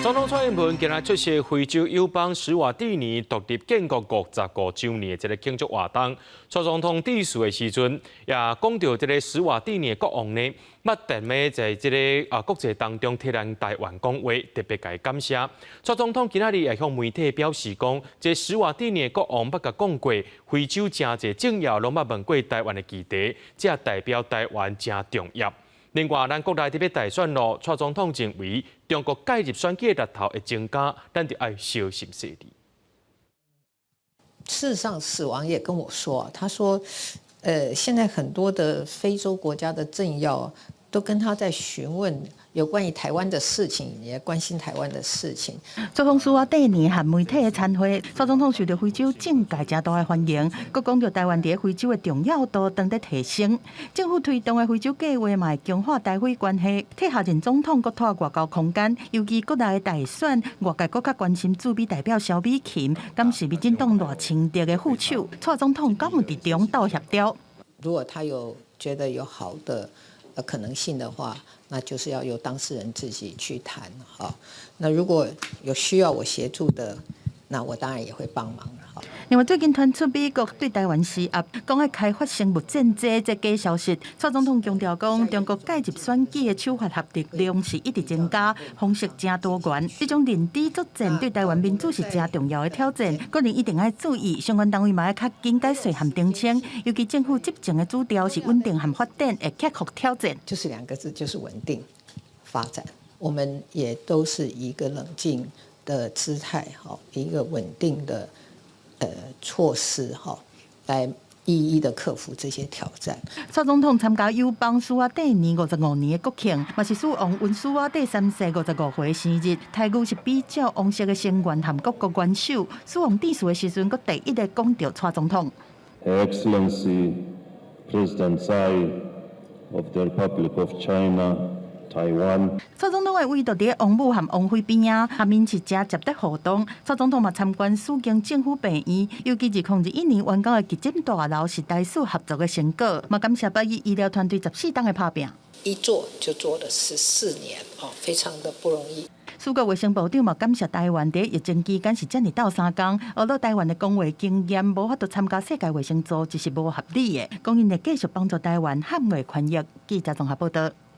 總統蔡英文今日出席非洲友邦史瓦蒂尼獨立建國55週年的這個慶祝活動。蔡總統致辭的時陣，也講到這個史瓦蒂尼的國王呢，捌踮咧在這個國際當中替咱台灣講話，特別共伊感謝。蔡總統今仔日也向媒體表示講，這史瓦蒂尼的國王捌共講過，非洲誠濟政要攏捌問過台灣的議題，這代表台灣誠重要。另外，咱國內佇欲大選囉，蔡總統認為中國介入選舉的力頭會增加，咱就愛小心細膩。事實上，死亡也跟我說，他說，現在很多的非洲國家的政要都跟他在詢問有關於台灣的事情，也關心台灣的事情。蔡總統史瓦蒂尼和媒體的餐會，蔡總統受到非洲政界誠大的歡迎，閣講著台灣佇非洲的重要度當咧提升，政府推動的非洲計劃嘛會強化台非關係，替下任總統閣拓外交空間。尤其國內的大選，外界閣較關心駐美代表蕭美琴，敢是民進黨賴清德的副手？蔡總統敢有佇中鬥協調？如果他有覺得有好的可能性的話，那就是要由當事人自己去談哈。那如果有需要我協助的，那我當然也會幫忙。另外，最近傳出美國對台灣施壓，講愛開發生物戰劑這假消息。蔡總統強調講，中國介入選舉的手法和力量是一直增加，方式誠多元。這種認知作戰對台灣民主是誠重要的挑戰，個人一定愛注意，相關單位嘛愛較緊解釋和澄清。尤其政府執政的主調是穩定和發展，會克服挑戰。就是兩個字，就是穩定發展。我們也都是一個冷靜的姿態，哈，一個穩定的措施，哈，來一一的克服這些挑戰。蔡總統參加友邦史瓦蒂尼55年的國慶，嘛是女王溫蘇瓦蒂三世55歲生日。待遇是比照王室的成員和各國元首。女王致辭的時陣，閣第一个講著蔡總統。 Her Excellency President Tsai of the Republic of China, Taiwan。蔡總統的位就佇王母和王妃邊仔，和𪜶是誠接得互動。蔡總統嘛參觀蘇京政府病院，尤其2021年完工的急診大樓是台蘇合作的成果，嘛感謝百濟醫療團隊14冬的拍拚。一做就做了14年，哦，非常的不容易。蘇國衛生部長嘛感謝台灣佇疫情期間是遮爾鬥相共，呵咾台灣的公衛經驗無法度參加世界衛生組織是無合理的，講𪜶會繼續幫助台灣捍衛權益。記者綜合報道。